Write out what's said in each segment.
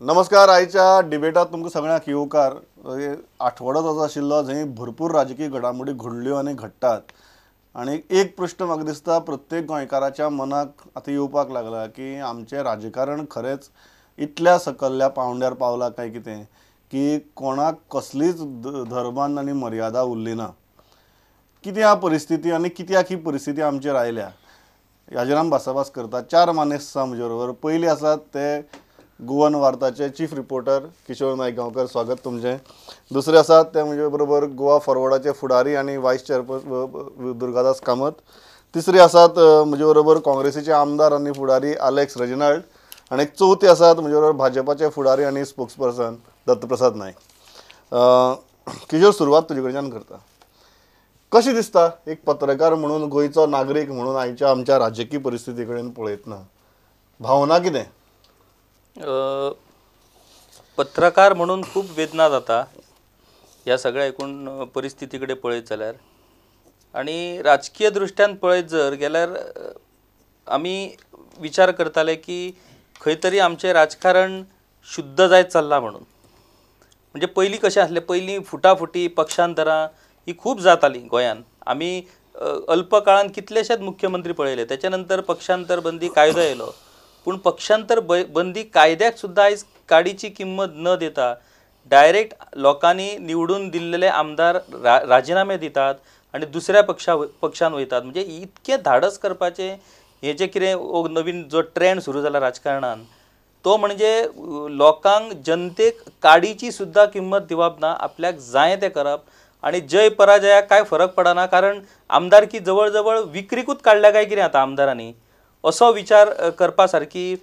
नमस्कार. आयच्या डिबेटात तुमकां सगळ्यांक येवकार. आठवडोच असो आशिल्लो जंय भरपूर राजकीय घडामोडी घडल्यो आनी घडटात आनी एक प्रश्न म्हाका दिसता प्रत्येक गोंयकाराच्या मनाक आतां येवपाक लागला की आमचें राजकारण खरेंच इतल्या सकल्ल्या पावंड्यार पावलां काय कितें की कोणाक कसलीच धर्मान आनी मर्यादा उरली ना. कितें ह्या परिस्थिती आनी कित्याक ही परिस्थिती आमचेर आयल्या हाजेर आमी भासाभास करतात. चार मानेस्त आसा म्हजे बरोबर. पयली आसात ते गोवन वार्ताचे चीफ रिपोर्टर किशोर नायक गांवकर, स्वागत तुमचें. दुसरे आसात ते म्हजे बरोबर गोवा फॉरवर्डाचे फुडारी आनी वायस चेअरपर्सन दुर्गादास कामत. तिसरे आसात म्हजे बरोबर काँग्रेसीचे आमदार आनी फुडारी आलेक्स रेजिनाल्ड आनी चवथे आसात म्हजे बरोबर भाजपाचे फुडारी आनी स्पोक्सपर्सन दत्तप्रसाद नायक. किशोर, सुरवात तुजे कडच्यान करता. कशें दिसता एक पत्रकार म्हणून, गोंयचो नागरीक म्हणून आयच्या आमच्या राजकीय परिस्थिती कडेन पळयतना भावना कितें? पत्रकार म्हणून खूब वेदना जाता ह्या सगळ्या एकूण परिस्थिती कडेन पळयत जाल्यार, आनी राजकीय दृश्ट्यान पळयत जर गेल्यार आमी विचार करताले की खंय तरी आमचें राजकारण शुद्ध जायत चल्लां म्हणून. म्हणजे पयलीं कशें आसलें, पयलीं फुटाफुटी पक्षांतरां ही खूब जाताली गोंयान. आमी अल्प काळान कितलेशेच मुख्यमंत्री पळयले. त्याच्या नंतर पक्षांतर बंदी कायदो येयलो, पूण पक्षांतर बंदी कायद्याक सुद्दां आयज काडीची किंमत न दिता डायरेक्ट लोकांनी निवडून दिल्लेले आमदार राजिनामे दितात आनी दुसऱ्या पक्षान वयतात. म्हणजे इतकें धाडस करपाचें हें जें कितें नवीन जो ट्रेंड सुरू जाला राजकारणान तो म्हणजे लोकांक जनतेक काडीची सुद्दां किंमत दिवप ना, आपल्याक जाय तें करप आनी जय पराजयाक कांय फरक पडना, कारण आमदारकी जवळ जवळ विक्रीकूच काडल्या काय कितें आतां आमदारांनी, असो विचार करपा सारकी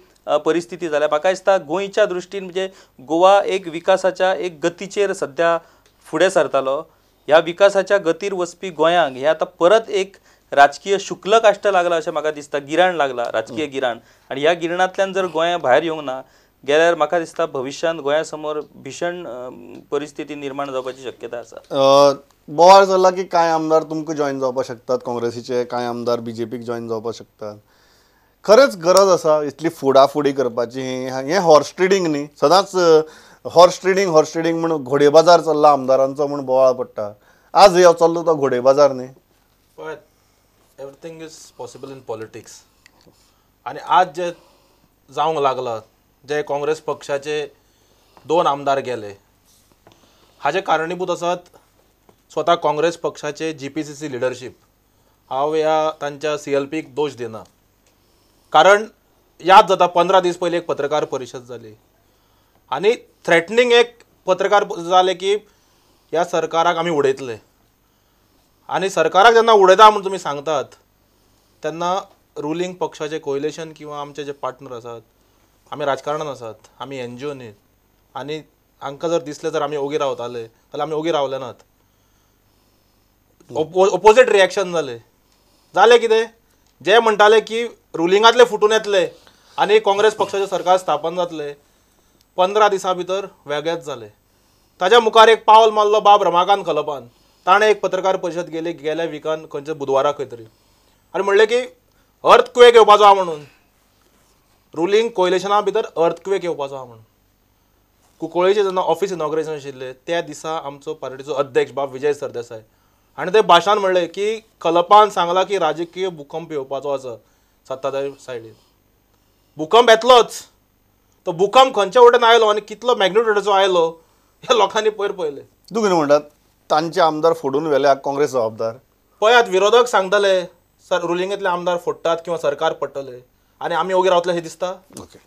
परिस्थिती जाल्या. म्हाका दिसता गोंयच्या दृश्टीन म्हणजे गोवा एक विकासाच्या एक गतीचेर सद्या फुडें सरतालो. ह्या विकासाच्या गतीर वचपी गोंयांक हे आतां परत एक राजकीय शुक्ल काश्ट लागला अशें म्हाका दिसता. गिराण लागला, राजकीय गिराण, आनी ह्या गिरणांतल्यान जर गोंया भायर येवंक ना गेल्यार म्हाका दिसता भविश्यांत गोंया समोर भीषण परिस्थिती निर्माण जावपाची शक्यता आसा. बोवाळ जाला की कांय आमदार तुमकां जॉयन जावपाक शकतात काँग्रेसीचे, कांय आमदार बीजेपीक जॉयन जावपाक शकतात. खरेंच गरज आसा इतली फुडाफुडी करपाची? हें हॉर्स ट्रेडींग न्ही, सदांच हॉर्स ट्रेडींग हॉर्स ट्रेडींग म्हूण घोडे बाजार चल्ला आमदारांचो म्हूण बोवाळ पडटा. आज हे चल्लो तो घोडे बाजार न्ही. पळय, everything is possible in politics. आनी आज जे जावंक लागला, जे काँग्रेस पक्षाचे 2 आमदार गेले हाजे कारणीभूत आसात स्वता काँग्रेस पक्षाचे GPCC leadership. हांव ह्या तांच्या CLPक दोश दिना, कारण याद जाता 15 दीस पयलीं एक पत्रकार परिशद जाली आनी थ्रेटनींग एक पत्रकार जाले की ह्या सरकाराक आमी उडयतले. आनी सरकाराक जेन्ना उडयता म्हूण तुमी सांगतात तेन्ना रुलींग पक्षाचे कोयलेशन किंवा आमचे जे पार्टनर आसात, आमी राजकारणान आसात, आमी NGO न्ही, आनी हांकां जर दिसलें जर आमी ओगी रावताले जाल्यार आमी ओगी रावले नात. ओपोजीट रिएक्शन जालें. जालें कितें, जे म्हणटाले की रुलिंगांतले फुटून येतले आनी काँग्रेस पक्षाचें सरकार स्थापन जातलें, 15 दिसां भितर वेगळेंच जालें. ताच्या मुखार एक पावल मारलो बाब रमाकांत खलपान. ताणें एक पत्रकार परिशद गेली गेल्या विकान खंयच्या बुधवारा खंय तरी, आनी म्हणलें की अर्थक्वेक येवपाचो आहा म्हणून, रुलींग कोयलेशना भितर अर्थक्वेक येवपाचो आहा म्हणून. कुंकळ्ळेचें जेन्ना ऑफिस इनॉग्रेशन आशिल्लें त्या दिसा आमचो पार्टीचो अध्यक्ष बाब विजय सरदेसाय आनी ते भाशणान म्हणलें की खलपान सांगलां की राजकीय भूकंप येवपाचो आसा सत्ताधारी सायडीन, भूकंप येतलोच. तो भूकंप खंयच्या वटेन आयलो आनी कितलो मॅग्निट्युडाचो आयलो हे लोकांनी पयर पळयलें. तूं कितें म्हणटात, तांचे आमदार फोडून व्हेल्या काँग्रेस जबाबदार? पळयात, विरोधक सांगतले सर रुलिंगेतले आमदार फोडटात किंवा सरकार पडटले आनी आमी ओगी रावतले अशें दिसता. Okay,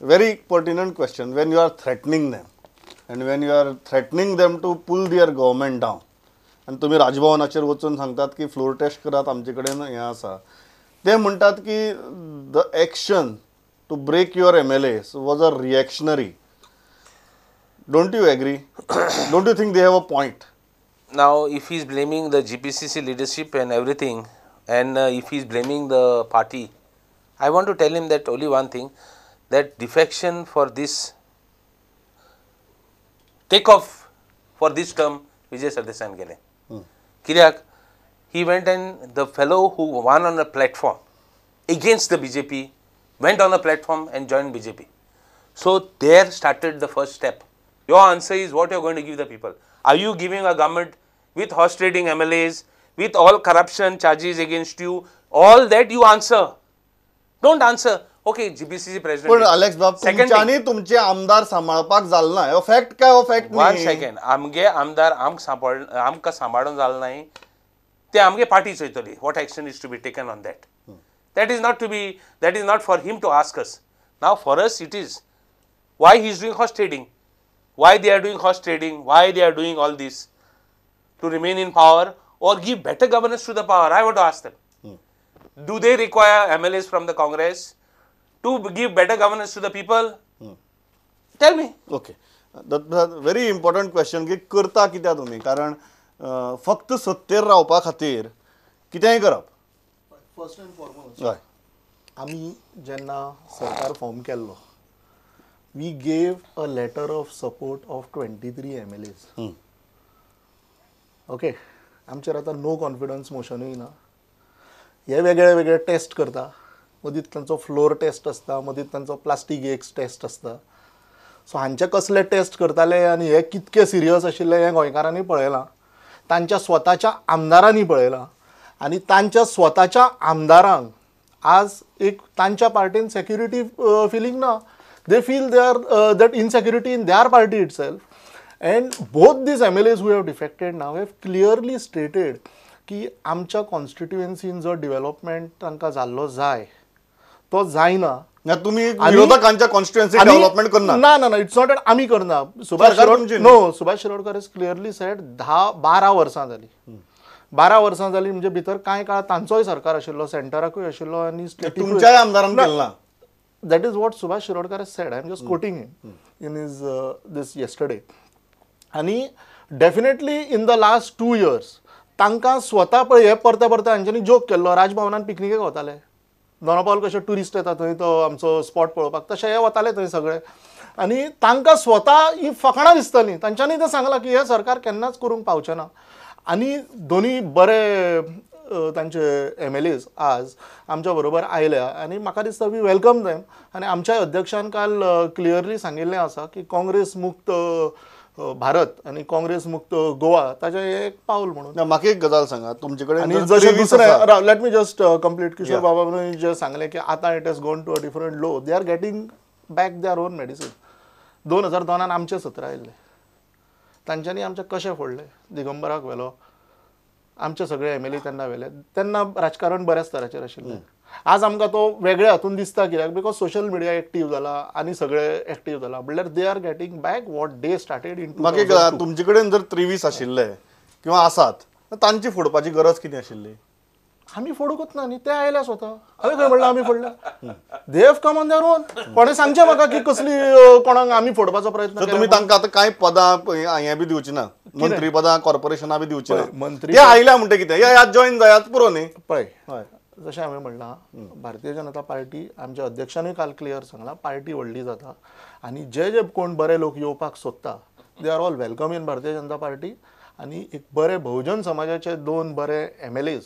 very pertinent question. When you are threatening them and when you are threatening them to pull their government down, आनी तुमी राजभवनाचेर वचून सांगतात की फ्लोर टेस्ट करात, आमचे कडेन हें आसा, ते म्हणटात की the action to break your MLAs was a reactionary. Don't you agree? Don't you think they have a point? Now, if he is blaming the GPCC leadership and everything, and if he is blaming the party, I want to tell him that only one thing, that defection for this take off for this term Vijay Sardesai गेले. कित्याक he went and the fellow who won on a platform against the BJP went on a platform and joined BJP. So there started the first step. Your answer is what you are going to give the people. Are you giving a government with horse trading MLAs, with all corruption charges against you, all that you answer? Don't answer. Okay, GPCC president. पण Alex बाब, तुमच्यानी तुमचे आमदार सांबाळपाक जाल ना, हो fact काय? हो फॅक्ट. वन सेकंड, आमगे आमदार आमकां सांबाळून जाल नाही ते आमगे party चोयतली. What action is to be taken on that? That is not to be, that is not for him to ask us. Now for us it is why he is doing horse trading, why they are doing horse trading, why they are doing all this, to remain in power or give better governance to the power. I want to ask them, do they require MLAs from the Congress to give better governance to the people? Tell me. Okay, very important question की करता कित्याक तुमी? कारण फक्त सत्तेर रावपा खातीर कितेंय करप. फर्स्ट अँड फॉरमोस्ट, आमी जेन्ना सरकार फॉर्म केल्लो, we gave a letter of support of 23 MLAs. Okay, आमचेर आतां नो कॉन्फिडन्स मोशनूय ना. हे वेगळे वेगळे टेस्ट करता, मदींच तांचो फ्लोर टेस्ट आसता, मदींच तांचो प्लास्टीक एग्स टेस्ट आसता. सो हांचे कसले टेस्ट करताले आनी हे कितके सिरियस आशिल्ले हें गोंयकारांनी पळयलां, तांच्या स्वताच्या आमदारांनी पळयलां. आनी तांच्या स्वताच्या आमदारांक आज एक तांच्या पार्टीन सेक्युरिटी फिलींग ना. They feel they are that insecurity in their party itself. And both these MLAs who have defected now have clearly stated की आमच्या कॉन्स्टिट्युएन्सीन जो डेव्हलपमेंट तांकां जाल्लो जाय तो जायना. तुमी विरोधकांच्या कॉन्स्टिट्युएन्सी डेव्हलपमेंट करना? ना ना ना, it's not that आमी करना. Subhash no, Subhash Shirodkar is clearly said 10-12 वर्सां जाली, 12 वर्सां जाली म्हणजे भितर कांय काळ तांचोय सरकार आशिल्लो, सेंटराकूय आशिल्लो आनी तुमच्याय आमदारान केल्ला. That is what Subhash Shirodkar has said. I am just quoting him in his this yesterday. आनी definitely in the last 2 years तांकां स्वता पळय हे परते परते हांच्यांनी जोक केल्लो. राजभवनान पिकनिकेक वताले, दोनापावल कशे ट्युरिस्ट येता थंय तो आमचो स्पॉट पळोवपाक, तशे हे वताले थंय सगळे. आनी तांकां स्वता ही फकाणां दिसतालीं. तांच्यांनी तें सांगलां की हें सरकार केन्नाच करूंक पावचें ना. आनी दोनूय बरे तांचे MLAs आज आमच्या बरोबर आयल्या आनी म्हाका दिसता we welcome them. आनी आमच्या अध्यक्षान काल क्लियरली सांगिल्लें आसा की काँग्रेस मुक्त भारत आनी काँग्रेस मुक्त गोवा ताचें हें एक पावल म्हणून. म्हाका एक गजाल सांगा, तुमचे कडेन आनी जशें दुसरें, let me just complete, Kishore बाबा जें सांगलें की आतां it has gone to a different low, they are getting back their own medicine. 2002 आमचें सत्र आयिल्लें, तांच्यांनी आमचें कशें फोडलें, दिगंबराक व्हेलो, आमचे सगळे MLA तेन्ना व्हेले. तेन्ना राजकारण बऱ्याच स्तराचेर आशिल्लें. आज आमकां तो वेगळे हातून दिसता कित्याक, because social media active जाला आनी सगळे एक्टीव जाला, म्हणल्यार they are getting back what they started in. म्हाका तुमचे कडेन जर 23 आशिल्ले किंवा आसात, तांची फोडपाची गरज कितें आशिल्ली? आमी फोडूंकच ना न्ही, ते आयल्या स्वता. हांवें खंय म्हणलां आमी फोडल्या? They have come on their own. कोणें सांगचें म्हाका की कसली कोणाक आमी फोडपाचो प्रयत्न. तुमी तांकां आतां कांय पदां हें बी दिवची ना, मंत्री पदां, कॉर्पोरेशनां बी दिवची ना. मंत्री ते आयल्या म्हणटा कितें, येयात जॉयन जायात पुरो न्ही. पळय, जशें हांवें म्हणलां, भारतीय जनता पार्टी आमच्या अध्यक्षानूय काल क्लियर सांगलां, पार्टी व्हडली जाता आनी जे जे कोण बरे लोक येवपाक सोदता they are all welcome in Bharatiya Janata Party. आनी एक बरे बहुजन समाजाचे 2 बरे MLAs,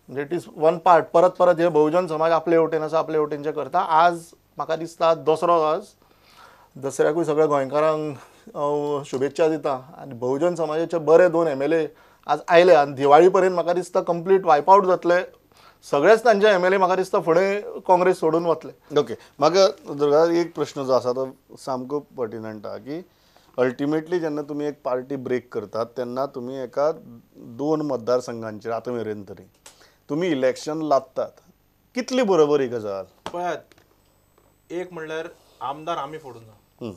म्हणजे it is one part. परत परत हे बहुजन समाज आपले वटेन आसा, आपले वटेनचे करता. आज म्हाका दिसता दसरो, आज दसऱ्याकूय सगळ्या गोंयकारांक हांव शुभेच्छा दिता. आनी बहुजन समाजाचे बरे 2 MLA आज आयले आनी दिवाळी पर्यंत म्हाका दिसता कंप्लीट वायप आवट जातले सगळेच तांचे MLA. म्हाका दिसता फुडें काँग्रेस सोडून वतले. ओके, म्हाका दुर्गा एक प्रश्न जो आसा तो सामको पर्टिनंट आहा की अल्टिमेटली जेन्ना तुमी एक पार्टी ब्रेक करतात तेन्ना तुमी एका 2 मतदारसंघांचेर आतां मेरेन तरी तुमी इलेक्शन लादतात, कितली बरोबर ही गजाल? पळयात, एक म्हणल्यार आमदार आमी फोडून ना,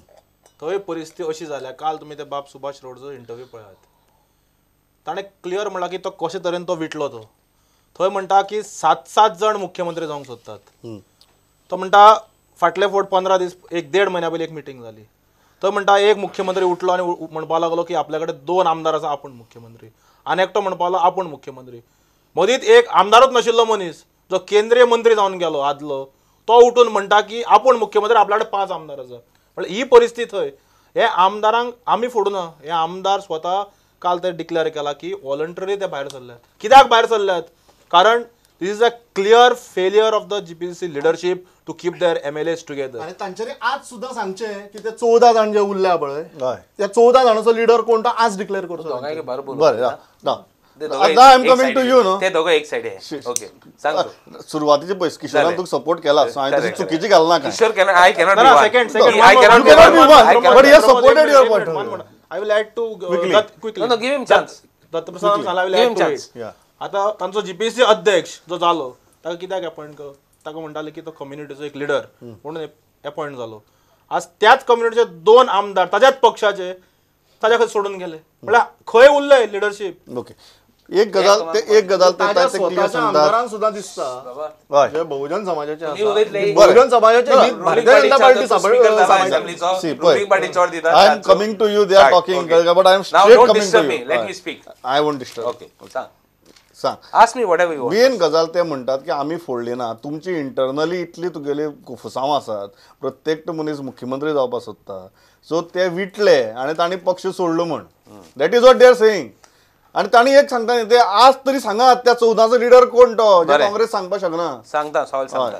थंय परिस्थिती अशी जाल्या. काल तुमी ते बाब सुभाष शिरोडचो इंटरव्यू पळयात, ताणें क्लियर म्हणलां की तो कशे तरेन तो विटलो. तो थंय म्हणटा की 7-7 जाण मुख्यमंत्री जावंक सोदतात. तो म्हणटा फाटले फावट 15 दीस, 1-1.5 म्हयन्या पयलीं एक मिटींग जाली, थंय म्हणटा एक मुख्यमंत्री उठलो आनी म्हणपाक लागलो की आपल्या कडेन 2 आमदार आसा, आपूण मुख्यमंत्री, आनी एकटो म्हणपाक लागलो आपूण मुख्यमंत्री. मदींच एक आमदारूच नाशिल्लो मनीस जो केंद्रीय मंत्री जावन गेलो आदलो, तो उठून म्हणटा की आपूण मुख्यमंत्री, आपल्या कडेन 5 आमदार आसा. म्हणल्यार ही परिस्थिती थंय हे आमदारांक आमी फोडूना. हे आमदार स्वता काल ते डिक्लेअर केला की वॉलंटरी ते भायर सरल्यात. कित्याक भायर सरल्यात? कारण This is a clear failure of the GPCC leadership to keep their MLAs together. आणि तांच्यानी आज सुद्धा सांगचे की ते 14 जाण जे उरल्या पळय त्या 14 जाणांचो लिडर कोण तो आज डिक्लेअर करचो. बरें, I am coming to you. ते दोघं एक साइड आहे. ओके, सांग. सुरवातीचे पयस किशोरान तुका सपोर्ट केला, सो हांवें तशी चुकीची घालना. Kishore cannot, I cannot be one. Second, I cannot be one, but he has supported your point. I will add to quickly. No no, give him chance. दत्तप्रसादान सांगला, I will add to it. आता तांचो GPC अध्यक्ष जो जालो ताका कित्याक appoint कर, ताका म्हणटाले की तो कम्युनिटीचो एक लिडर म्हणून अपॉयंट जालो. आज त्याच कम्युनिटीचे 2 आमदार ताज्याच पक्षाचे ताज्या खातीर सोडून गेले, म्हळ्यार खंय उरले लिडरशीप? ओके, एक गजाल ते एक गजाल आमदारांक सुद्दां दिसता जे बहुजन समाजाचे, बहुजन समाजाचे Bharatiya Janata Party. I am coming to you, they are talking but I am straight coming to you. Let me speak. I won't disturb. Okay, सांग सांग. Ask me whatever you want. Main गजाल ते म्हणटात की आमी फोडली ना, तुमची इंटरनली इतली तुगेली कुफसांव आसात, प्रत्येक मनीस मुख्यमंत्री जावपाक सोदता, सो ते विटले आनी तांणी पक्ष सोडलो म्हण. That is what they are saying. आनी तांणी एक सांगता न्ही, ते आज तरी सांगात त्या 14चो लिडर कोण तो, जे काँग्रेस सांगपाक शकना. सांगता, सवाल सांगता.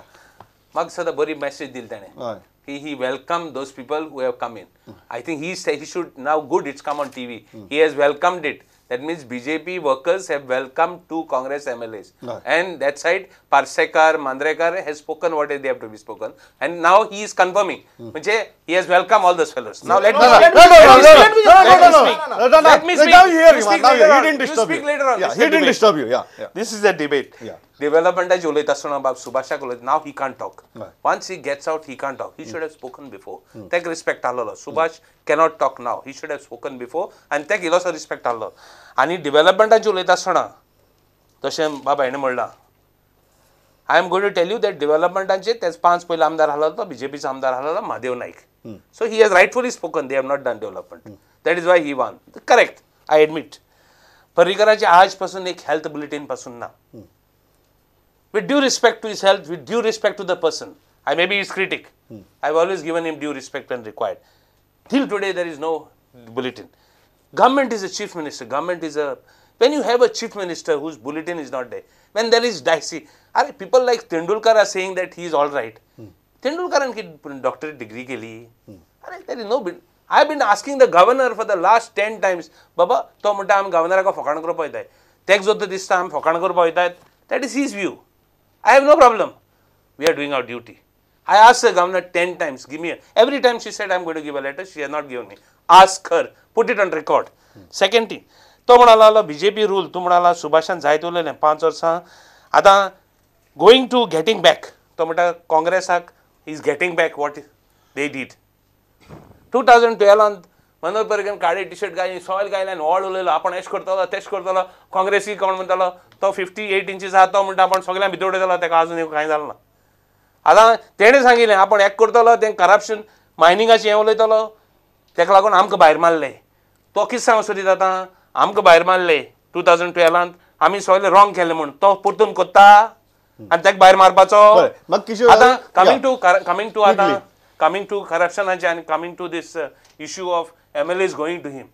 म्हाका सदां बरी मॅसेज दिली ताणें की he welcome those people who have come in. I think he he should now good it's come on TV. He has welcomed it. That means BJP workers have welcomed 2 Congress MLAs. Right. And that side, Parsekar, Mandrekar has spoken what they have to be spoken. And now he is confirming. He has welcomed all those fellows. Now let me speak. Now you hear him. He didn't disturb you. Speak later on. Yeah, he didn't disturb you. Yeah. This is the debate. Yeah. Development उलयता आसतना बाब सुभाषाक उलयता. Now he can't talk. Once he gets out, he can't talk. He should have spoken before. ताका respect आहलोलो. Subhash cannot talk now. He should have spoken before. आनी ताका इल्लोसो respect आहलो. आनी डेव्हलपमेंटाचें उलयता आसतना तशें बाबा हेणें म्हणलां, I am going to tell you that डेव्हलपमेंटाचेर तेच 5 पयले आमदार आहलो तो बीजेपीचो आमदार आहलो Mahadev Naik. So he has rightfully spoken, they have not done development. That is why he won. Correct, I admit. पर्रीकराचे आज पासून एक हेल्थ बुलेटीन पासून ना. With due respect to his health, with due respect to the person, I may be his critic. I have always given him due respect when required. Till today, there is no bulletin. Government is a chief minister. Government is a... When you have a chief minister whose bulletin is not there, when there is dicey... Arey, people like Tendulkar are saying that he is all right. Tendulkar ki doctorate degree ke liye. Arey, there is no... I have been asking the governor for the last 10 times, Baba, to म्हणता आम गव्हर्नराक फकाण करपाक वयताय. तेक जो दिसता आम फकाण करपाक वयताय. That is his view. I have no problem. We are doing our duty. I asked the governor 10 times, give me a... Every time she said, I am going to give a letter, she has not given me. Ask her, put it on record. Second thing, तो म्हणाला BJP rule, तूं म्हणाला सुभाषान जायत उलयलें 5 वर्सां, आतां going to getting back, तो म्हणटा काँग्रेसाक is getting back what they did. 2012 Manohar Parrikar Kale T shirt घाली, सॉयल घायले आनी व्हड उलयलो, आपण एश करतलो तेश करतलो. काँग्रेसी कोण म्हणटालो तो 58 इंचीस आहा, तो म्हणटा आपण सगळ्यांक भितर उडयतलो, ताका अजून कांय जालें ना. आतां तेणें सांगिल्लें आपण एक करतलो, तें करप्शन मायनिंगाचें हें उलयतलो, ताका लागून आमकां भायर मारले. तो कितें सांगूंक सोदता आतां, आमकां भायर मारले 2012 आमी सगळें रॉंग केलें म्हूण तो परतून कोत्ता आनी ताका भायर मारपाचो. आतां कमींग टू आतां कमींग टू करप्शनाचें आनी coming to this issue of MLAs going to him.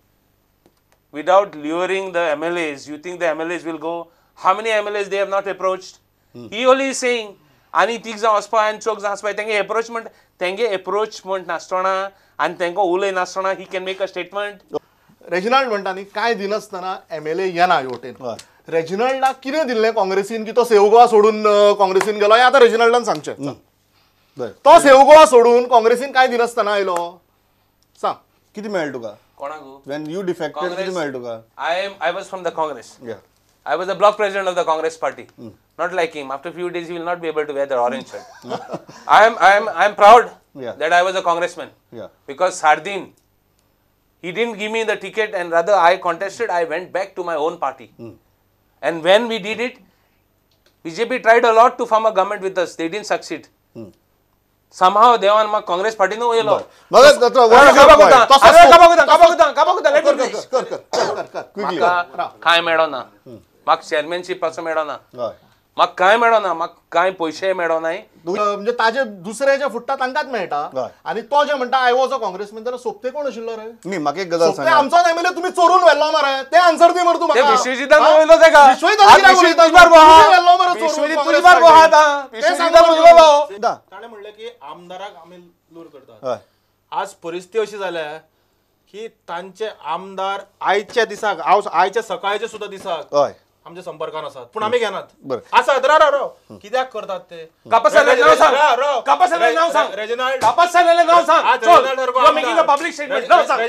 Without luring the MLAs, you think the MLAs will go? How many MLAs they have not approached? He only is saying, आनी तीग जावं वचपा आनी चौग जावं वचपा, तेंगे एप्रोचमेंट, तेंगे एप्रोचमेंट नासतना आनी तेंकां उलय नासतना he can make a statement. Reginald म्हणटा न्ही, कांय दिनासतना MLA येना ह्यो वटेन. रेजिनाल्डाक कितें दिल्लें काँग्रेसीन की तो सेव गोवा सोडून काँग्रेसीन गेलो, हें आतां रेजिनाल्डान सांगचें. तो सेव गोवा सोडून काँग्रेसीन कांय दिनासतना आयलो, सांग कितें मेळ्ळें तुका? कोणाक? When you defected, कितें मेळ्ळें तुका? I was from the Congress. I was the block president of the Congress party. Not like him. After few days, he will not be able to wear the orange shirt. I am proud that I was a congressman. Because Sardin, he didn't give me the ticket, and rather I contested. I went back to my own party. And when we did it, BJP tried a lot to form a government with us. They didn't succeed. Somehow देवान म्हाका काँग्रेस पार्टीन वयलो. म्हाका कांय मेळना, म्हाका चेअरमॅनशीप पासून मेळना, म्हाका कांय मेळना, म्हाका कांय पयशेय मेळनाय. म्हणजे ताजे दुसरे जे फुट्टा तांकांच मेळटा आनी तो जे म्हणटा I was a congressman, जाल्यार सोबते कोण आशिल्लो रे? न्ही, म्हाका एक गजाल सांग, आमचोच एमएलए तुमी चोरून व्हेल्लो मरे, ते आन्सर दी मरे तूं म्हाका. विश्वजितान वयलो तेका, ताणें म्हणलें की आमदाराक आमी लूर करतात. आज परिस्थिती अशी जाल्या की तांचे आमदार आयच्या दिसाक, आयच्या सकाळच्या सुद्धा दिसाक आमच्या संपर्कान आसात, पूण आमी घेनात. आसात राव राव कित्याक करतात ते? कापसालें नांव सांग, कापसालें नांव सांग, रेजिनाल्ड कापसालें नांव सांग. You are making a public statement. नांव सांग.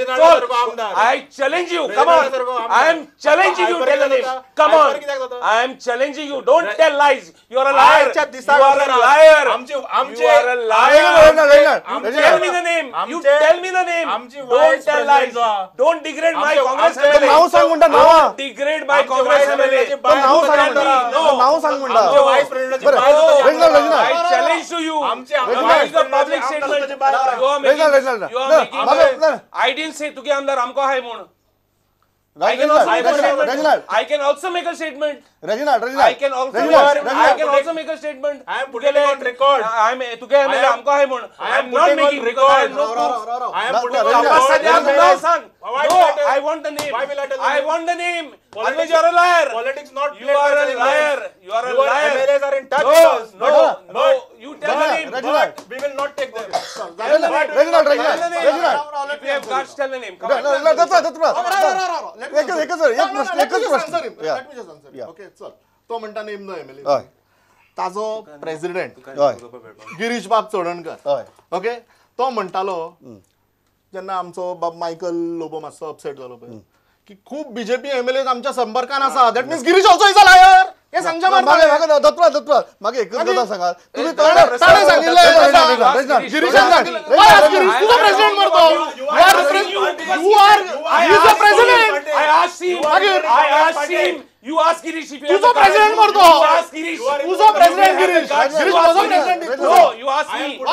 I challenge you, come on. I am challenging you, tell the name. Come on, I am challenging you, don't tell lies. You are a liar, you are a liar, you are a liar. Tell me the name, you tell me the name. Don't tell lies, don't degrade my Congress MLA. नांव सांग म्हणटा, नांव degrade my Congress MLA. नाव सांग म्हणटा, नाव सांग म्हणटा. I challenge to you. Public statement. I didn't say तुगे आमदार आमको आहाय म्हूण. I can also make a statement. Reginald, I can also make a statement. I am putting on record. I am तुगे एमएलए आमको आहाय म्हूण. I am not making record. I am putting on record. No, I want the name. I want the name. Otherwise you are a liar. Politics not You are a liar. You are a liar. MLAs are in touch with us. No, no. You tell the name. Reginald, we will not take them. Reginald, Reginald. If you have guts, tell the name. Come on. एकच प्रश्न. Let me just answer. Okay, चल. तो म्हणटा नेम no MLA. ताजो president Girish बाब Chodankar, okay, तो म्हणटालो जेन्ना आमचो बाब मायकल लोबो मातसो अपसेट जालो पळय की खूब बीजेपी एमएलए आमच्या संपर्कान आसा, that means Girish also is a liar. हे सांगचें मारता. दत्तराज, दत्तराज, म्हाका एकच गजाल सांगात, तुमी ताणें सांगिल्लें गिरीशान सांगिल्लें, तुजो प्रेसिडेंट मरतो, you are is a president. I asked him, I asked him, you ask Girish if you तुजो प्रेसिडेंट मरतो, तुजो प्रेसिडेंट गिरीश, गिरीश म्हजो president. No, you ask me. You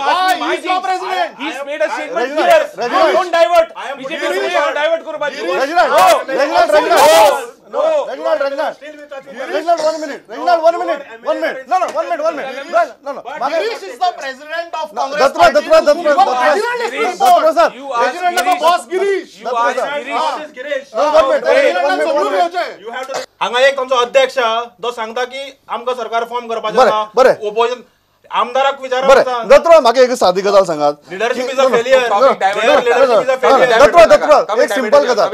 ask me. He is your president. He's made a statement here. Don't divert. BJP divert करपाची. Reginald, Reginald, Reginald. No, Reginald, Reginald. Reginald, 1 minute. Reginald, 1 minute. 1 minute. No, no, 1 minute, 1 minute. No, no. Girish is the president of Congress. Dattaraj, Dattaraj, Dattaraj. Dattaraj, Reginald is boss Girish. You ask Girish. Girish. No, 1 minute. 1 minute. 1 minute. You have to. हांगा एक आमचो अध्यक्ष तो सांगता की आमकां सरकार form करपाचें आसा. बरें, ओपोजिशन आमदाराक विचारप. बरें दत्तराज, म्हाका एक सादी गजाल सांगात. Leadership is a failure. Dattaraj, Dattaraj, एक सिंपल गजाल,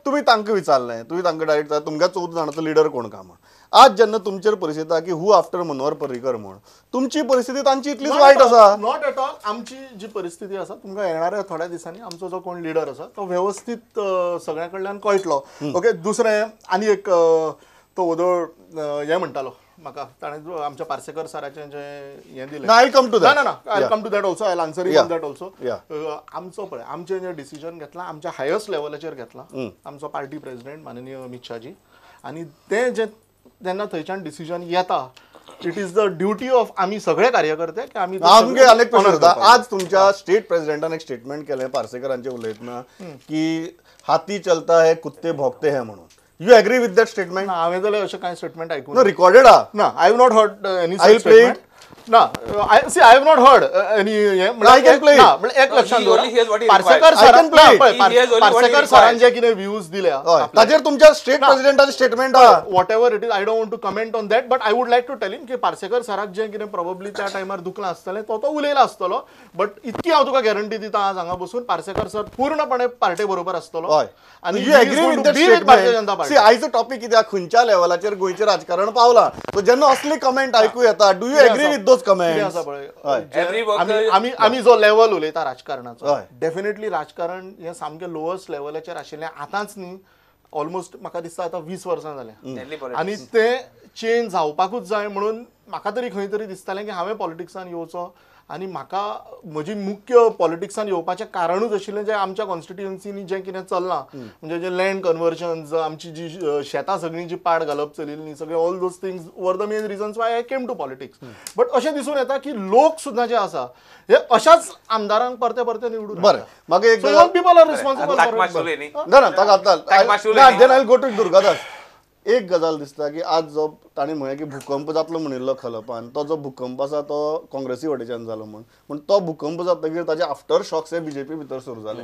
तुमी तांकां विचारलें, तुमी तांकां डायरेक्ट तुमकां 14 जाणांचो लिडर कोण काय म्हूण. आज जेन्ना तुमचेर परिस्थिती आसा की हू आफ्टर मनोहर पर्रीकर म्हूण, तुमची परिस्थिती तांची इतलीच वायट आसा? Not at all. आमची जी परिस्थिती आसा, तुमकां येणाऱ्या थोड्या दिसांनी आमचो जो कोण लिडर आसा तो वेवस्थीत सगळ्या कडल्यान कळटलो. ओके, दुसरें आनी एक तो वदोळ हें म्हणटालो म्हाका, ताणें आमच्या पार्सेकर सराचें जें हें दिलें. I come to that. ना ना, I come to that also, I answer on that also. आमचो पळय, आमचें जें डिसिजन घेतलां आमच्या हायस्ट लेवलाचेर घेतलां, आमचो पार्टी प्रेसिडेंट माननीय अमित शाहजी, आनी तें जें जेन्ना थंयच्यान डिसिजन येता, it is the duty of आमी सगळे कार्यकर्ते की आमी. आमगे आनी एक प्रश्न जाता, आज तुमच्या स्टेट प्रेसिडेंटान एक स्टेटमेंट केलें पार्सेकरांचें उलयतना की हाती चलता है कुत्ते भोंकते है म्हणून. You agree with that statement? हांवें जाल्यार अशें कांय स्टेटमेंट आयकूं ना, रिकॉर्डेड आहा ना. I have not heard any statement. ना, see I have not heard any. I can play. ना, एक लक्षात दवर, पार्सेकर सरान, पार्सेकर सरान जे कितें व्यूज दिल्या ताजेर तुमच्या स्टेट प्रेसिडेंटाचें स्टेटमेंट आहा. Whatever it is, I don't want to comment on that, but I would like to tell him की पार्सेकर सराक जें कितें प्रोबेबली त्या टायमार दुखलां आसतलें तो तो उलयला आसतलो, बट इतकी हांव तुका गॅरंटी दिता आज हांगा बसून, पार्सेकर सर पूर्णपणे पार्टे बरोबर आसतलो. आनी you agree with that statement? See, आयचो टॉपिक कित्याक खंयच्या लेवलाचेर गोंयचें राजकारण पावलां, सो जेन्ना असली कमेंट आयकूं येता, do you agree with those comments? आमी जो लेवल उलयता राजकारणाचो, डेफिनेटली राजकारण हें सामकें लोअस्ट लेवलाचेर आशिल्लें आतांच न्ही, ऑलमोस्ट म्हाका दिसता आतां 20 वर्सां जाल्या, आनी तें चेंज जावपाकूच जाय म्हणून म्हाका तरी खंय तरी दिसतालें की हांवें पॉलिटिक्सान येवचो. आनी म्हाका म्हजी मुख्य पॉलिटिक्सान येवपाचें कारणूच आशिल्लें जें आमच्या कॉन्स्टिट्युएन्सीनी जें कितें चल्लां, म्हणजे जें लँड कन्वर्जन्स, आमची जी शेतां सगळीं जी पाड घालप चलिल्ली सगळें, all those things were the main reasons why I came to politics. But अशें दिसून येता की लोक सुद्दां जे आसा हे अशाच आमदारांक परते परते निवडून. बरें, म्हाका एक पीपल are responsible. ना ना, ताका आतां then I go to Durgadas. एक गजाल दिसता की आज जो तांणी म्हळें की भूकंप जातलो म्हणिल्लो खलपान, तो जो भूकंप आसा तो काँग्रेसी वटेच्यान जालो म्हूण, पूण तो भूकंप जातकीर ताजे आफ्टर शॉक्स हे बीजेपी भितर सुरू जाले.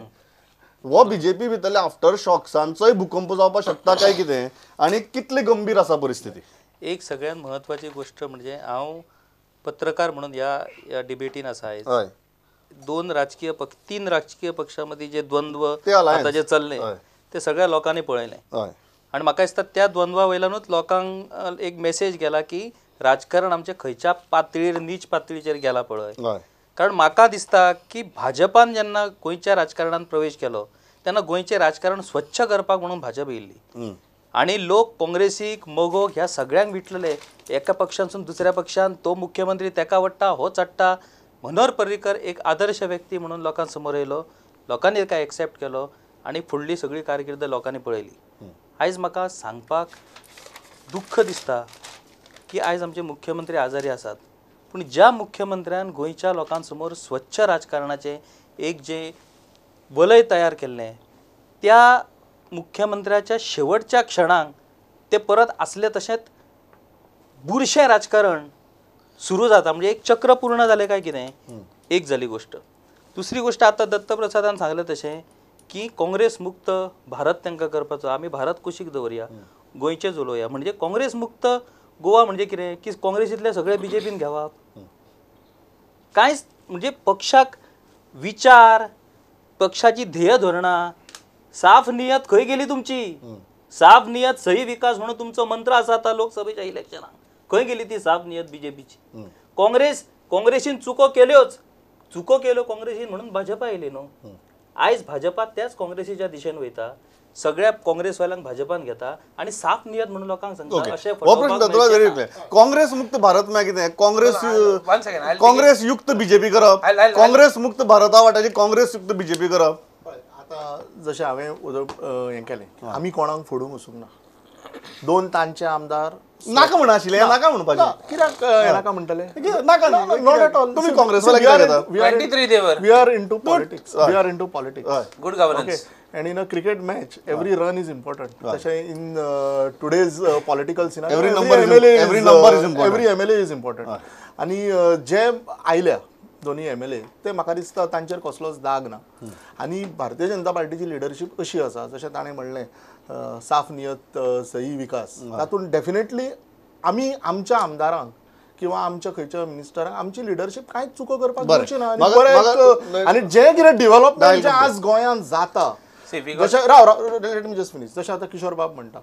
हो बीजेपी भितरले आफ्टर शॉक्सांचोय भूकंप जावपाक शकता काय कितें आनी कितली गंभीर आसा परिस्थिती? एक सगळ्यात म्हत्वाची गोष्ट म्हणजे हांव पत्रकार म्हणून ह्या डिबेटीन आसा आयज. दोन राजकीय पक्ष, तीन राजकीय पक्षां मदीं जे द्वंद्व आतां जे चल्लें ते सगळ्या लोकांनी पळयलें आनी म्हाका दिसता त्या द्वंद्वा वयल्यानूच लोकांक एक मेसेज गेला की राजकारण आमचें खंयच्या पातळीर, नीच पातळीचेर गेला पळय. कारण म्हाका दिसता की भाजपान जेन्ना गोंयच्या राजकारणान प्रवेश केलो तेन्ना गोंयचें राजकारण स्वच्छ करपाक म्हणून भाजप येयल्ली आनी लोक काँग्रेसीक, मगोक ह्या सगळ्यांक विटलेले. एका पक्षांसून दुसऱ्या पक्षान तो मुख्यमंत्री तेका आवडटा, हो चडटा. मनोहर पर्रीकर एक आदर्श व्यक्ती म्हणून लोकां समोर येयलो, लोकांनी ताका एक्सेप्ट केलो आनी फुडली सगळी कारकीर्द लोकांनी पळयली. आयज म्हाका सांगपाक दुख्ख दिसता की आयज आमचे मुख्यमंत्री आजारी आसात, पूण ज्या मुख्यमंत्र्यान गोंयच्या लोकांसमोर स्वच्छ राजकारणाचें एक जें वलय तयार केल्लें त्या मुख्यमंत्र्याच्या शेवटच्या क्षणाक ते परत आसले तशेंच बुरशें राजकारण सुरू जाता. म्हणजे एक चक्र पूर्ण जालें काय कितें, एक जाली गोश्ट. दुसरी गोश्ट, आतां दत्तप्रसादान सांगलें तशें की काँग्रेस मुक्त भारत तांकां करपाचो, आमी भारत कुशीक दवरया, गोंयचें उलोवया. म्हणजे काँग्रेस मुक्त गोवा म्हणजे कितें की काँग्रेसींतले सगळे बीजेपीन घेवप? कांयच म्हणजे पक्षाक विचार, पक्षाची ध्येय धोरणां, साफ नियत खंय गेली तुमची? साफ नियत सही विकास म्हणून तुमचो मंत्र आसा आतां लोकसभेच्या इलेक्शनाक, खंय गेली ती साफ नियत बीजेपीची? काँग्रेस, काँग्रेसीन चुको केल्योच, चुको केल्यो काँग्रेसीन म्हणून भाजपा येयली न्हू. आयज भाजपा त्याच काँग्रेसीच्या दिशेन वयता, सगळ्या काँग्रेसवाल्यांक भाजपान घेता आनी साफ नियत म्हणून लोकांक सांगता. अशें काँग्रेस मुक्त भारत मागीर कितें? काँग्रेस काँग्रेस युक्त बीजेपी करप, काँग्रेस मुक्त भारता वाट्याची काँग्रेस युक्त बीजेपी करप. आतां जशें हांवें हें केलें, आमी कोणाक फोडूंक वचूंक ना. दोन तांचे आमदार नाका म्हणा आशिल्लें, नाका म्हणपाचें कित्याक नाका म्हणटले? नाका, not at all. तुमी Congress we are into politics, we are into politics, good governance. And in a cricket match every run is important. तशें in today's political scene every number is important, every MLA is important. आनी जे आयल्या दोनूय MLA ते म्हाका दिसता तांचेर कसलोच दाग ना. आनी भारतीय जनता पार्टीची लिडरशीप अशी आसा, जशें ताणें म्हणलें साफ नियत सही विकास, तातूंत डेफिनेटली आमी आमच्या आमदारांक किंवा आमच्या खंयच्या मिनिस्टरांक आमची लिडरशीप कांयच चुको करपाक दिवची ना. आनी जें कितें डेव्हलपमेंट जें आज गोंयांत जाता, जशें राव राव let me just finish, जशें आतां किशोर बाब म्हणटा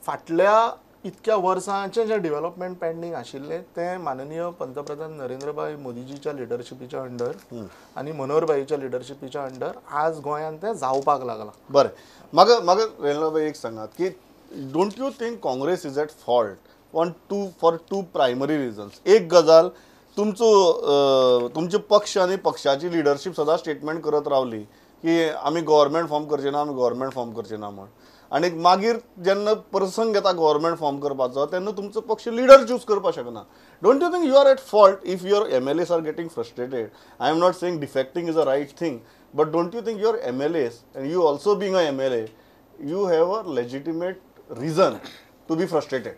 फाटल्या इतक्या वर्सांचें जें डेव्हलपमेंट पेंडींग आशिल्लें तें माननीय पंतप्रधान नरेंद्रभाई मोदीजीच्या लिडरशिपीच्या अंडर आनी मनोहरभाईच्या लिडरशिपीच्या अंडर आज गोंयांत तें जावपाक लागलां. बरें, म्हाका म्हाका रेणुबाई एक सांगात की don't you think Congress is at fault on two for two primary reasons? एक गजाल, तुमचो तुमचे पक्ष आनी पक्षाची लिडरशीप सदांच स्टेटमेंट करत रावली की आमी गव्हर्मेंट फॉर्म करचे ना, आमी गव्हर्मेंट फॉर्म करचे ना म्हण, आनी मागीर जेन्ना प्रसंग येता गव्हर्मेंट फॉर्म करपाचो तेन्ना तुमचो पक्ष लिडर चूज करपाक शकना. Don't you think you are at fault if your MLAs are getting frustrated? I am not saying defecting is a right thing, but don't you think your MLAs and you also being a MLA you have a legitimate reason to be frustrated?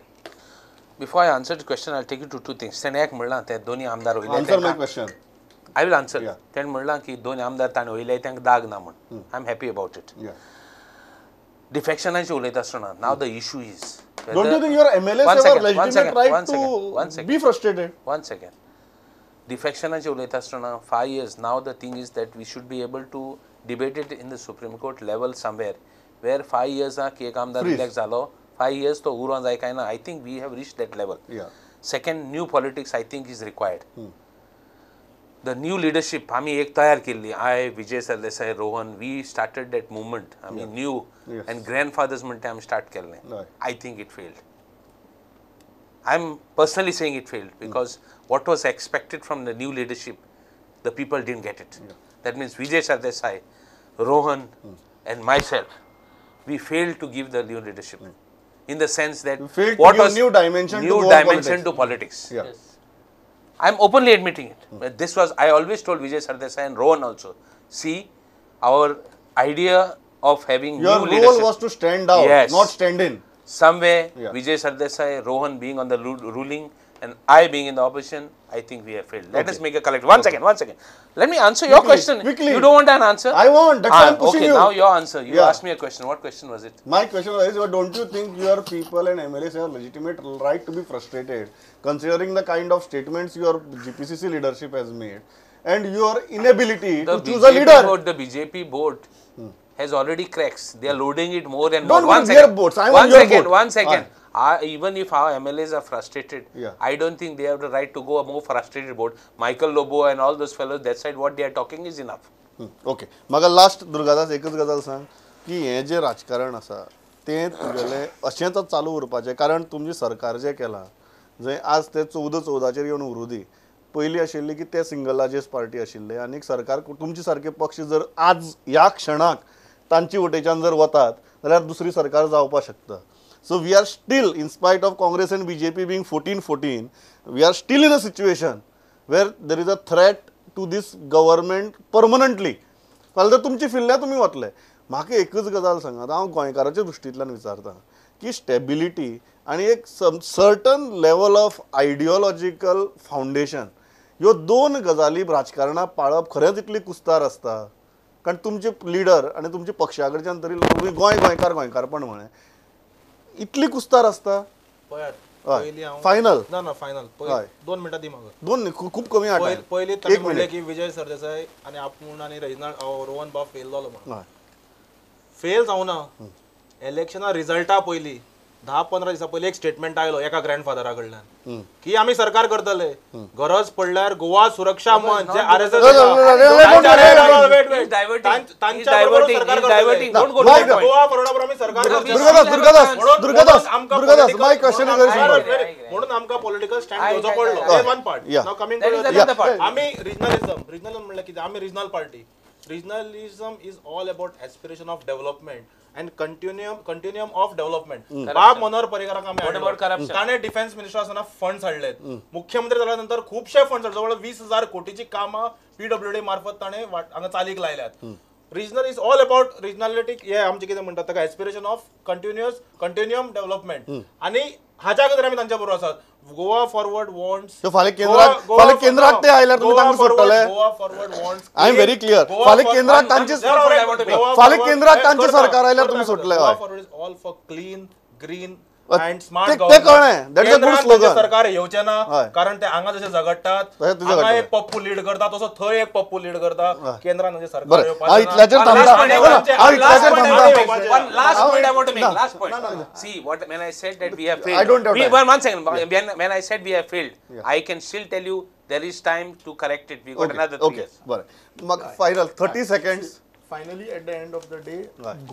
Before I answer the question, I take you to two things. ताणें एक म्हणलां ते दोनी आमदार वयले, answer my question, I will answer. ताणें म्हणलां की दोन आमदार ताणें वयले तांकां दाग ना म्हूण, I am happy about it. डिफेक्शनाचे उलयता आसतना now the issue is, don't you think your MLAs have a legitimate right to be frustrated? One second. डिफेक्शनाचे उलयता आसतना 5 years now the thing is that we should be able to debate it in the Supreme Court level somewhere where 5 इयर्साक एक आमदार relax जालो, 5 years तो उरोंक जाय काय ना. I think we have reach that level. Second, new politics I think is required. The new leadership आमी एक तयार केल्ली, I, Vijay Sardesai, Rohan, we started that movement. आमी न्यू अँड ग्रँडफादर्स म्हणटा आमी स्टार्ट केल्लें. I think it failed. I am personally saying it failed because what was expected from the new leadership the people didn't get it. That means Vijay Sardesai, Rohan and myself, we failed to give the new leadership in the sense that what was new dimension, new dimension to politics. I am openly admitting it. But this was, I always told Vijay Sardesai and Rohan also, see, our idea of having your new role leadership was to stand out, yes, not stand in. Somewhere, Vijay Sardesai, Rohan being on the ruling and I being in the opposition, I think we have failed. Let us make a collect. One second. Let me answer your question. Quickly. You don't want an answer? I want. That's why I'm pushing you. Now your answer. You asked me a question. What question was it? My question was, don't you think your people and MLAs have legitimate right to be frustrated, considering the kind of statements your GPCC leadership has made and your inability to choose a leader? The BJP board has already cracks. They are loading it more and more. Don't go to their boats. I'm on your boat. One second. Even if our MLAs are frustrated, I don't think they have the right to go a more frustrated board. Michael Lobo and all those fellows, that side what they are talking is enough. Okay. म्हाका last Durgadas एकच गजाल सांग की हें जें राजकारण आसा तें तुगेलें अशेंच चालू उरपाचें, कारण तुमचें सरकार जें केलां जंय आज ते 14-14चेर येवन उरूं दी, पयलीं आशिल्ली की ते सिंगल लार्जेस्ट पार्टी आशिल्ले आनी सरकार तुमचे सारके पक्ष जर आज ह्या क्षणाक तांचे वटेच्यान जर वतात जाल्यार दुसरी सरकार जावपाक शकता. So we are still, in spite of Congress and BJP being 14-14, we are still in a situation where there is a threat to this government permanently. फाल्यां जर तुमची फिरल्या तुमी वतले. म्हाका एकच गजाल सांगात, हांव गोंयकाराच्या दृश्टींतल्यान विचारता की स्टेबिलिटी आनी एक certain level of ideological foundation ह्यो दोन गजाली राजकारणाक पाळप खरेंच इतली कुस्तार आसता? कारण तुमचे लिडर आनी तुमच्या पक्षा कडच्यान तरी तुमी गोंय गोंयकार गोंयकारपण म्हळें, इतली कुस्तार आसता? फायनल ना ना फायनल 2 मिनटां दी म्हाका. दोन खूब कमी. पयलीं ताणें म्हणलें की विजय सरदेसाय आनी आपूण आनी रेजिनाल्ड रोहन बाब फेल जालो म्हणून. फेल जावना, इलेक्शना रिजल्टा पयलीं 10-15 दिसां पयलीं एक स्टेटमेंट आयलो एका ग्रँडफादरा कडल्यान की आमी सरकार करतले, गरज पडल्यार गोवा सुरक्षा मंच जे आरएसएस म्हणून आमकां पॉलिटिकल स्टँड घेवचो पडलो. One part. Now coming to आमी रिजनलिझम, रिजनल म्हणल्यार कितें? आमी regional party. Regionalism is all about aspiration of development and continuum of development. बाब मनोहर पर्रीकराक आमी हाडलो, ताणें डिफेन्स मिनिस्टर आसतना फंड्स हाडले, मुख्यमंत्री जाल्या नंतर खुबशे फंड्स, जवळ 20,000 कोटीची कामां पीडब्ल्यूडी मार्फत ताणें हांगा चालीक लायल्यात. Regional is all about regionality, हे आमचें कितें म्हणटात ताका एस्पिरेशन ऑफ कंटिन्युअम डेव्हलपमेंट, आनी हाच्या खातीर आमी तांच्या बरोबर आसात. गोवा फॉरवर्ड वॉन्ट्स केंद्राक ते आयल्यार तुमी तांकां सोडटले? Goa forward wants, I am very clear. फाल्यां केंद्राक तांचे, फाल्यां केंद्राक तांचे सरकार आयल्यार तुमी सोडटले? Goa forward is all for clean, green and smart. ते कळ्ळें, that is a good slogan. सरकार येवचें ना, कारण ते हांगा जशे झगडटात, हांगा एक पप्पू लीड करता तसो थंय एक पप्पू लीड करता. केंद्रान म्हणजे सरकार हांव इतल्याचेर थांबता. Last point I want to make. Last point. See, what when I said that we have failed. I don't have time. One second. When I said we have failed, I can still tell you there is time to correct it. We got another 3 years. बरें, final 30 seconds. Finally at the end of the day,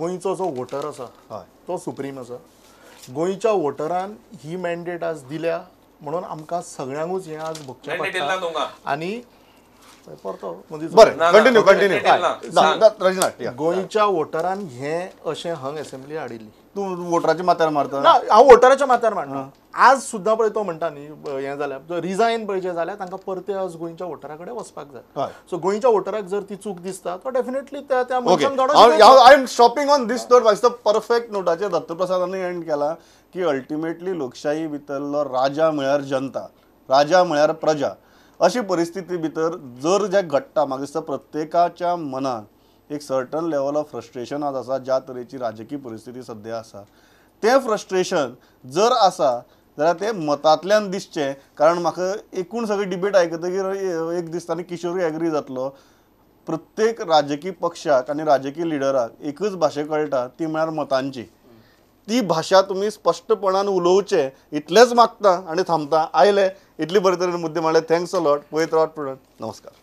गोंयचो जो water आसा तो supreme आसा. गोंयच्या वोटरान ही mandate आज दिल्या म्हणून आमकां सगळ्यांकूच हें आज भोगचें पडटा. आनी परतो बरें, कंटिन्यू कंटिन्यू. गोंयच्या वोटरान हें अशें हंग एसेंब्ली हाडिल्ली. तूं वोटराच्या माथ्यार मारता? ना, हांव वोटराच्या माथ्यार मारना. आज सुद्दां पळय तो म्हणटा न्ही हें जाल्यार रिजायन पळय जें जाल्यार तांकां परते आज गोंयच्या वोटरा कडेन वचपाक जाय. सो गोंयच्या वोटराक जर ती चूक दिसता तो डेफिनेटली त्या मनशान धडो. I am shopping on this note. दिसता परफेक्ट नोटाचेर दत्तप्रसादान एंड केला की अल्टिमेटली लोकशाही भितरलो राजा म्हळ्यार जनता, राजा म्हळ्यार प्रजा. अशी परिस्थिती भितर जर जें घडटा, म्हाका दिसता प्रत्येकाच्या मनान एक सर्टन लेवल ऑफ फ्रस्ट्रेशन आज आसा. ज्या तरेची राजकीय परिस्थिती सद्या आसा तें फ्रस्ट्रेशन जर आसा जाल्यार तें मतांतल्यान दिसचें. कारण म्हाका एकूण सगळी डिबेट आयकतकीर एक दिसता आनी किशोरूय एग्री जातलो, प्रत्येक राजकीय पक्षाक आनी राजकीय लिडराक एकच भाशा कळटा, ती म्हळ्यार मतांची. ती भाशा तुमी स्पश्टपणान उलोवचें इतलेंच मागता आनी थांबता. आयले इतले बरे तरेन मुद्दे मांडले, thanks a lot. पळयत रावात प्रुडंट. नमस्कार.